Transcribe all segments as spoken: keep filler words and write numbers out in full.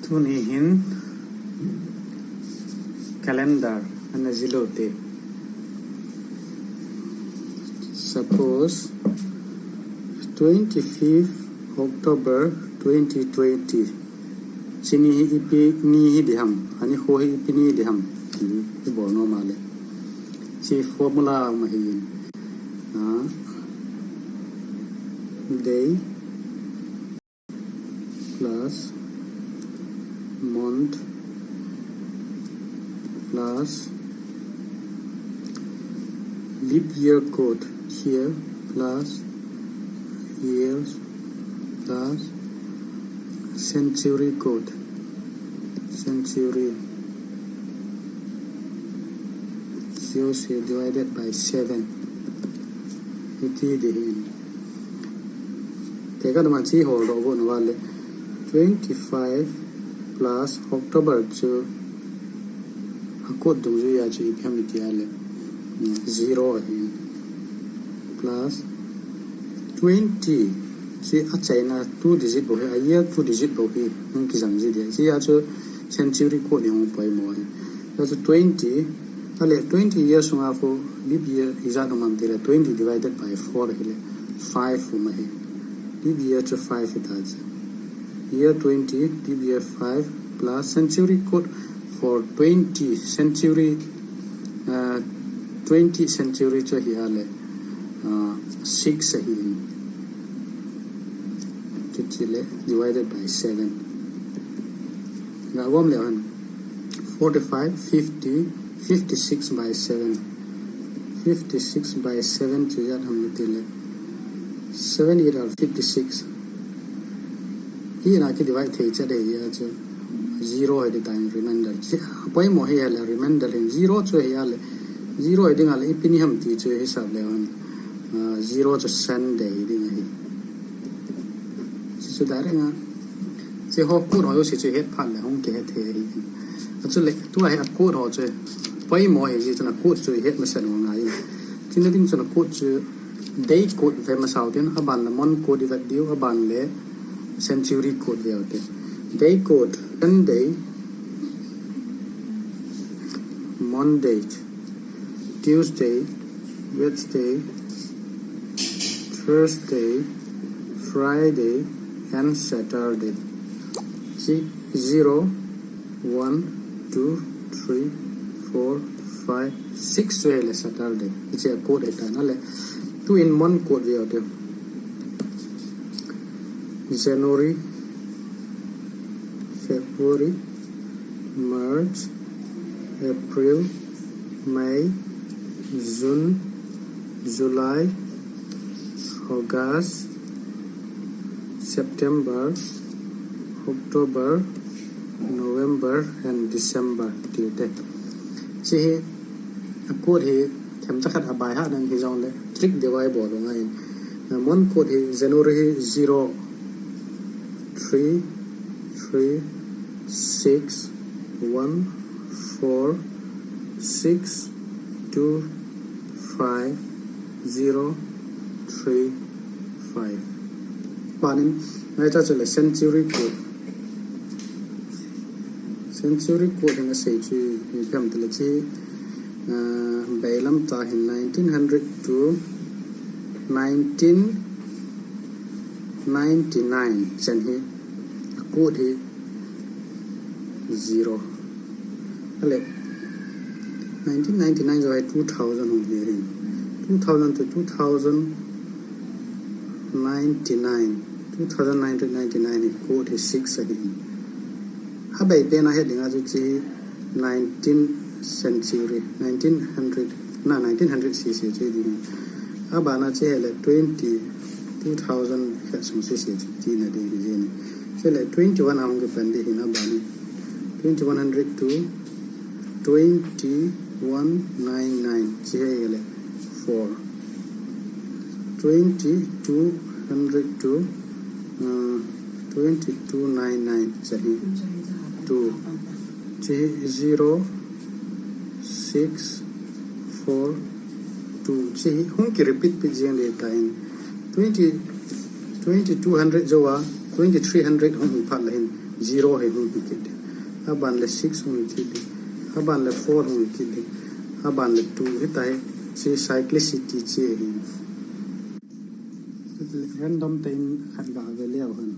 Tuni hin calendar ana jih lou te. Suppose twenty-fifth October twenty twenty. Hiche ni hi ipi ni hi ding ham, ani kho hi ipi ni ding ham, ti ibol nom a le. Hiche formula ma hi in. Ah, day plus month plus leap year code here plus years plus century code, century, C O C divided by seven. Hiti ding hin. Tekah a ama hiche hol doh got uva le twenty-five plus October chu a code dungjui a chu ipi ham iti a le, mm, zero ahin. Plus twenty, hiche a China two digit bou hi, a year two digit bou hi hung kijam ji ding. Hiche a chu century code hi hung poimo ahi. Hiche a chu twenty, a le twenty year sunga khu leap year ijat um ham ti le twenty divided by four hi le five um ahi. Leap year chu five hita chu. Year twenty, leap year five plus century code for twenty century, uh, twenty century chu hi a le, uh, six ahi in. Chuti le divided by seven. Ga gom le han. Forty-five, fifty, fifty-six by seven. Fifty-six by seven chu ijat ham ti le seven eight are fifty-six. Hi na ki divide thei cha dei ya chu zero hi ding tan remainder. Chi, poimo hi a le remainder hin zero chu hi a le zero hi ding a le ipi ni ham ti chu hisap le han. Ah, zero chu Sunday ding ahi. Hiche chu direct a. Hiche ho code ho jouse chu het phat le hung kihe thei ahi. A chu le, tua hi a code ho chu poimo hi ji chun a code chu het masa ngai. Hiche na ding chun a code chu day code ve masa u tin, aban le month code i vet diu, aban le century code ve u te. Day code, Sunday, Monday, Tuesday, Wednesday, Thursday, Friday, and Saturday. Hiche zero, one, two, three, four, five, six chu hi le Saturday. Hiche a code hi tan a le. Tun month code ve u te. January, February, March, April, May, June, July, August, September, October, November and December ti u te. Hiche hi a code hi themcha khat a by heart na hi jong le trick deu a ibol u ngai in. Na month code hi January hi zero, three, three, six, one, four, six, two, five, zero, three, five. Aban in, ngai cha chu le century code. Century code hi na sei chu hi phem te le chi, ah, bailam ta hin nineteen hundred to nineteen ninety-nine chan hi a code hi zero. A le, nineteen ninety-nine jo hi two thousand hung hi hin. Two thousand to two thousand ninety-nine. Two thousand nine hundred ninety-nine hi code hi six ahi hin. A bai pen a het ding a chu chi nineteenth century, nineteen hundred, na nineteen hundred C C chu ding. Aban a chu hi le twenty, two thousand khat sung C C chu tina ding hi jin. Chu le twenty-one a hung kipan ding hin aban a. Twenty-one hundred to twenty-one nine nine chu hi le four. Twenty-two hundred to, uh, twenty-two nine nine chu hi two. Chu hi zero six four two. Chu hi hung ki repeat pi jing le ta in twenty, twenty-two hundred jo a, twenty-three hundred hung hi phat la hin Zero hi hung hi kit ding. Aban le six hung hi kit ding. Aban le four hung hi kit ding. Aban le two hi tai. Hiche cyclicity hiche hi. Random tah in khat ga ve leu hen.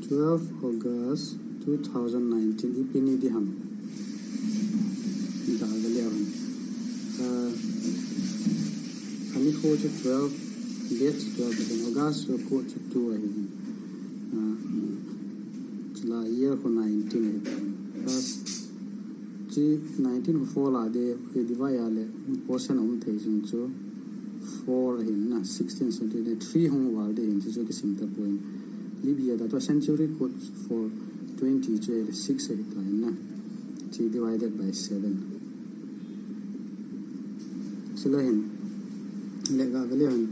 Twelve August two thousand nineteen, ipi ni ding ham. Ga ve leu hen. Ah, ani kho chu twelve, date chu twelve, August chu kho chu two ahi. Ah, chule year kho nineteen ahi. Plus, hiche nineteen kho four la ding, hi divide a le, quotient um thei jing chu four ahin na, sixteen, seventeen, three hung val ding ahin, hiche chu kisim tapon. Leap year a tu century code four twenty chu ahile six ahi tan na. Hiche divided by seven. Chule hin, le ga ve leu hen,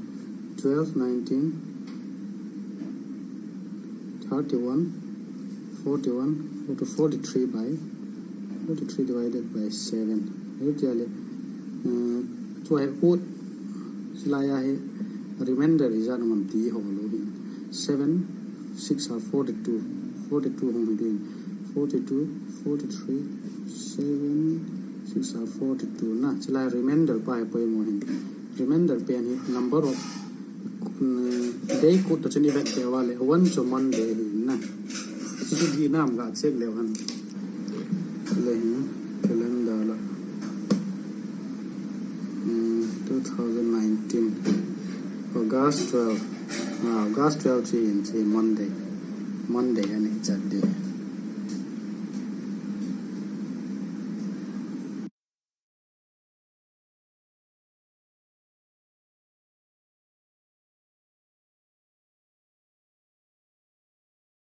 twelve, nineteen, thirty-one, forty-one, go to forty-three by, forty-three divided by seven. Hitia le, uh, chu hi ut, hilai a hi remainder ijat um am ti ho lou hin. Seven, six are forty-two, forty-two hung hi ding. Forty-two, forty-three, seven, six are forty-two na. Hilai remainder pa hi poimo hin. Remainder pen hi number of, mm, day code toh chun i vet kit uva le, one chu Monday hi na. Hichu date nam ga check leu hen. Le hin calendar la. Mm, two thousand nineteen, August twelve. Ah, August twelve chu hiche Monday. Monday ahi chat ding.